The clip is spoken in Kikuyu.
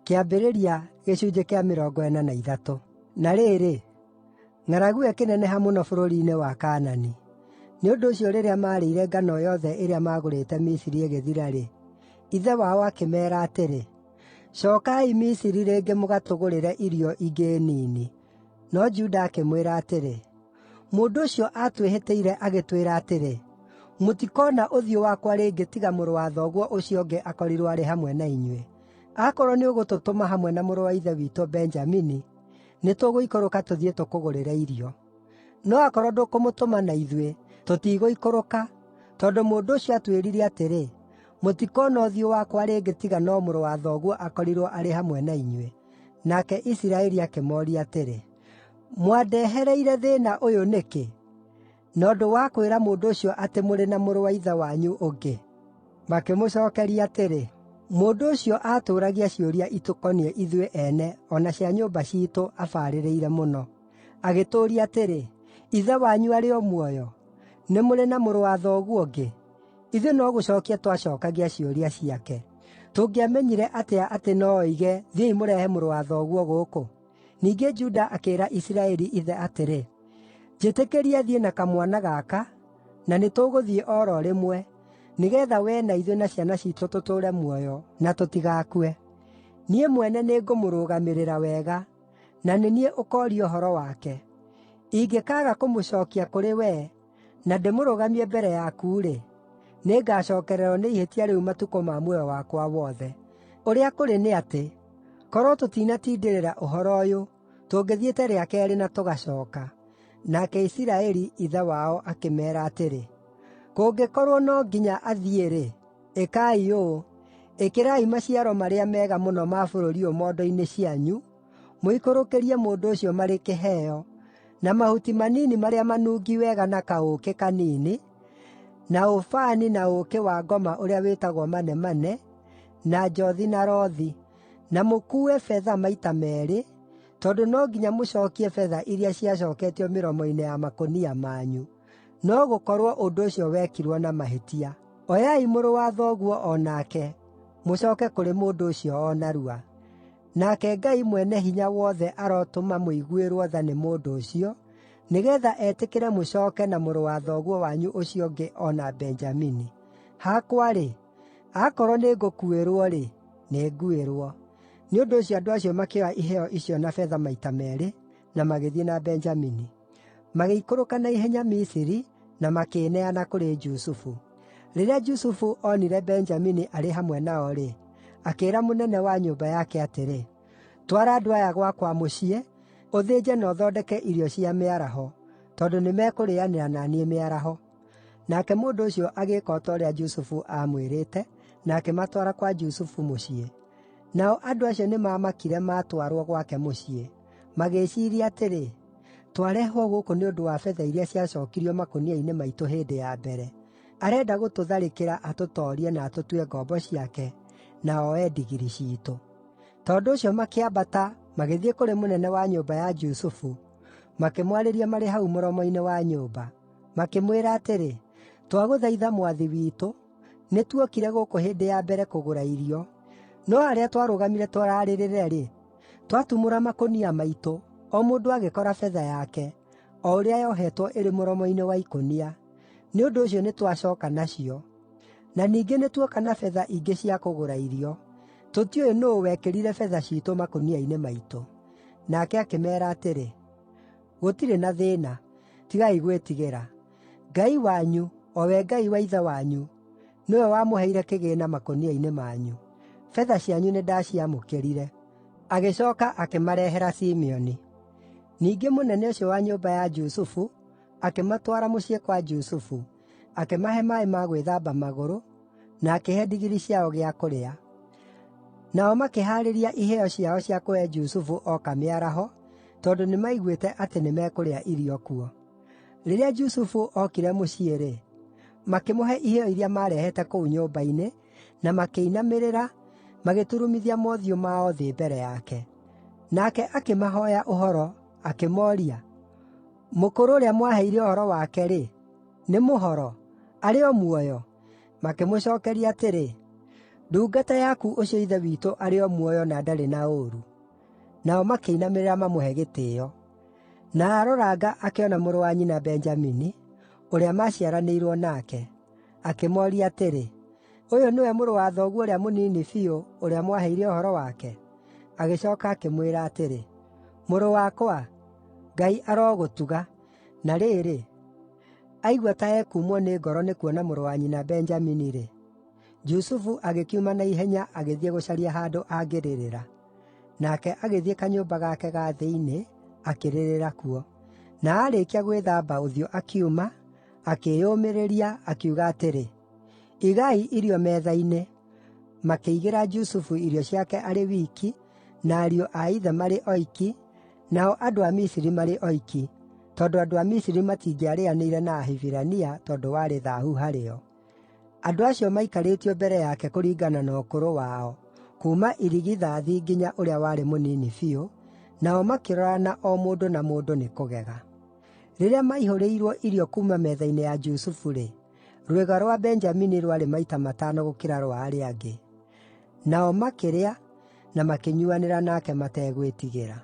Kĩambĩrĩria 43. Na rĩrĩ, ng'aragu ĩyo ĩkĩneneha mũno bũrũri-inĩ wa Kaanani. Nĩ ũndũ ũcio rĩrĩa maarĩire ngano yothe ĩrĩa maagũrĩte Misiri ĩgĩthira-rĩ, ithe wao akĩmeera atĩrĩ, “Cookai Misiri rĩngĩ mũgatũgũrĩre irio ingĩ nini.” No Juda akĩmwĩra atĩrĩ, “Mũndũ ũcio aatwĩhĩtĩire agĩtwĩra atĩrĩ, ‘Mũtikoona ũthiũ wakwa rĩngĩ tiga mũrũ wa thoguo ũcio ũngĩ akorirwo arĩ hamwe na inyuĩ.’ Akorwo nĩũgũtũtũma hamwe na mũrũ wa ithe witũ Benjamini, nĩtũgũikũrũka tũthiĩ tũkũgũrĩre irio. No akorwo ndũkũmũtũma na ithuĩ, tũtigũikũrũka, tondũ mũndũ ũcio aatwĩrire atĩrĩ, ‘Mũtikoona ũthiũ wakwa rĩngĩ tiga no mũrũ wa thoguo akorirwo arĩ hamwe na inyuĩ.’ ” Nake Isiraeli akĩmooria atĩrĩ, “Mwandehereire thĩĩna ũyũ nĩkĩ, na ũndũ wa kwĩra mũndũ ũcio atĩ mũrĩ na mũrũ wa ithe wanyu ũngĩ?” Makĩmũcookeria atĩrĩ, “Mũndũ ũcio aatũũragia ciũria itũkoniĩ ithuĩ ene o na cia nyũmba ciitũ abarĩrĩire mũno. Agĩtũũria atĩrĩ, ‘Ithe wanyu arĩ o muoyo? Nĩ mũrĩ na mũrũ wa thoguo ũngĩ?’ Ithuĩ no gũcookia twacookagia ciũria ciake. Tũngĩamenyire atĩa atĩ no oige, ‘Thiĩi mũrehe mũrũ wa thoguo gũkũ?’ ” Ningĩ Juda akĩĩra Isiraeli ithe atĩrĩ, “Njĩtĩkĩria thiĩ na kamwana gaka, na nĩtũgũthiĩ o ro rĩmwe, nĩgeetha wee na ithuĩ na ciana ciitũ tũtũũre muoyo na tũtigakue. Niĩ mwene nĩngũmũrũgamĩrĩra wega, na nĩ niĩ ũkooria ũhoro wake. Ingĩkaaga kũmũcookia kũrĩ wee, na ndĩmũrũgamie mbere yaku-rĩ, nĩngacookererwo nĩ ihĩtia rĩu matukũ ma muoyo wakwa wothe. Ũrĩa kũrĩ nĩ atĩ, korwo tũtinatindĩrĩra ũhoro ũyũ, tũngĩthiĩte rĩa keerĩ na tũgacooka.” Nake Isiraeli, ithe wao, akĩmeera atĩrĩ, “Kũngĩkorwo no nginya athiĩ-rĩ, ĩkai ũũ: Ĩkĩrai maciaro marĩa mega mũno ma bũrũri ũyũ mondo-inĩ cianyu, mũikũrũkĩrie mũndũ ũcio marĩ kĩheo, na mahuti manini marĩa manungi wega na kaũũkĩ kanini, na ũbani na ũũkĩ wa ngoma ũrĩa wĩtagwo manemane, na njothi na rothi. Na mũkuue betha maita meerĩ, tondũ no nginya mũcookie betha iria ciacooketio mĩromo-inĩ ya makũnia manyu. No gũkorwo ũndũ ũcio wekirwo na mahĩtia. Oyai mũrũ wa thoguo o nake, mũcooke kũrĩ mũndũ ũcio o narua. Nake Ngai Mwene-Hinya-Wothe arotũma mũiguĩrwo tha nĩ mũndũ ũcio, nĩgeetha etĩkĩre mũcooke na mũrũ wa thoguo wanyu ũcio ũngĩ o na Benjamini. Hakwa-rĩ, akorwo nĩngũkuĩrwo-rĩ, nĩnguĩrwo.” Nĩ ũndũ ũcio andũ acio makĩoya iheo icio na betha maita meerĩ, na magĩthiĩ na Benjamini. Magĩikũrũka na ihenya Misiri na makĩĩneana kũrĩ Jusufu. Rĩrĩa Jusufu onire Benjamini arĩ hamwe nao-rĩ, akĩĩra mũnene wa nyũmba yake atĩrĩ, “Twara andũ aya gwakwa mũciĩ, ũthĩnje na ũthondeke irio cia mĩaraho, tondũ nĩmekũrĩanĩra na niĩ mĩaraho.” Nake mũndũ ũcio agĩĩka o ta ũrĩa Jusufu aamwĩrĩte, na akĩmatwara kwa Jusufu mũciĩ. Nao andũ acio nĩmamakire maatwarwo gwake mũciĩ. Magĩĩciiria atĩrĩ, “Twarehwo gũkũ nĩ ũndũ wa betha iria ciacookirio makũnia-inĩ maitũ hĩndĩ ya mbere. Arenda gũtũtharĩkĩra atũtoorie na atũtue ngombo ciake, na oe ndigiri ciitũ.” Tondũ ũcio makĩambata magĩthiĩ kũrĩ mũnene wa nyũmba ya Jusufu, makĩmwarĩria marĩ hau mũromo-inĩ wa nyũmba. Makĩmwĩra atĩrĩ, “Twagũthaitha mwathi witũ, nĩtuokire gũkũ hĩndĩ ya mbere kũgũra irio. No harĩa twarũgamire tũrarĩrĩre-rĩ, twatumũra makũnia maitũ, o mũndũ agĩkora betha yake, o ũrĩa yohetwo ĩrĩ mũromo-inĩ wa ikũnia. Nĩ ũndũ ũcio nĩtwacooka nacio. Na ningĩ nĩtuoka na betha ingĩ cia kũgũra irio. Tũtiũĩ nũũ wekĩrire betha ciitũ makũnia-inĩ maitũ.” Nake akĩmeera atĩrĩ, “Gũtirĩ na thĩĩna. Tigai gwĩtigĩra. Ngai wanyu, o we Ngai wa ithe wanyu, nĩwe wamũheire kĩgĩĩna makũnia-inĩ manyu. Betha cianyu nĩndaciamũkĩrire.” Agĩcooka akĩmarehera Simeoni. Ningĩ mũnene ũcio wa nyũmba ya Jusufu akĩmatwara mũciĩ kwa Jusufu, akĩmahe maaĩ ma gwĩthamba magũrũ, na akĩhe ndigiri ciao gĩa kũrĩa. Nao makĩhaarĩria iheo ciao cia kũhe Jusufu oka mĩaraho, tondũ nĩmaiguĩte atĩ nĩmekũrĩa irio kuo. Rĩrĩa Jusufu ookire mũciĩ-rĩ, makĩmũhe iheo iria maarehete kũu nyũmba-inĩ, na makĩinamĩrĩra, magĩturumithia mothiũ mao thĩ mbere yake. Nake akĩmahooya ũhoro, akĩmooria, “Mũkũrũ ũrĩa mwaheire ũhoro wake-rĩ, nĩ mũhoro? Arĩ o muoyo?” Makĩmũcookeria atĩrĩ, “Ndungata yaku ũcio ithe witũ arĩ o muoyo na ndarĩ na ũũru.” Nao makĩinamĩrĩra mamũhe gĩtĩĩo. Na aaroranga akĩona mũrũ wa nyina Benjamini, ũrĩa maaciaranĩirwo nake, akĩmooria atĩrĩ, “Ũyũ nĩwe mũrũ wa thoguo ũrĩa mũnini biũ, ũrĩa mwaheire ũhoro wake?” Agĩcooka akĩmwĩra atĩrĩ, “Mũrũ wakwa, Ngai arogũtuga.” Na rĩrĩ, aigua ta ekuumwo nĩ ngoro nĩkuona mũrũ wa nyina Benjamini-rĩ, Jusufu agĩkiuma na ihenya agĩthiĩ gũcaria handũ angĩrĩrĩra. Nake agĩthiĩ kanyũmba gake ga thĩinĩ, akĩrĩrĩra kuo. Na aarĩkia gwĩthamba ũthiũ akiuma, akĩĩyũmĩrĩria, akiuga atĩrĩ, “Igai irio metha-inĩ.” Makĩigĩra Jusufu irio ciake arĩ wiki, na ariũ a ithe marĩ oiki, nao andũ a Misiri marĩ oiki, tondũ andũ a Misiri matingĩarĩanĩire na Ahibirania tondũ warĩ thaahu harĩo. Andũ acio maikarĩtio mbere yake kũringana na ũkũrũ wao, kuuma irigithathi nginya ũrĩa warĩ mũnini biũ, nao makĩrorana o mũndũ na mũndũ nĩ kũgega. Rĩrĩa maihũrĩirwo irio kuuma metha-inĩ ya Jusufu-rĩ, rwĩga rwa Benjamini rwarĩ maita matano gũkĩra rwa arĩa angĩ. Nao makĩrĩa na makĩnyuuanĩra nake mategwĩtigĩra.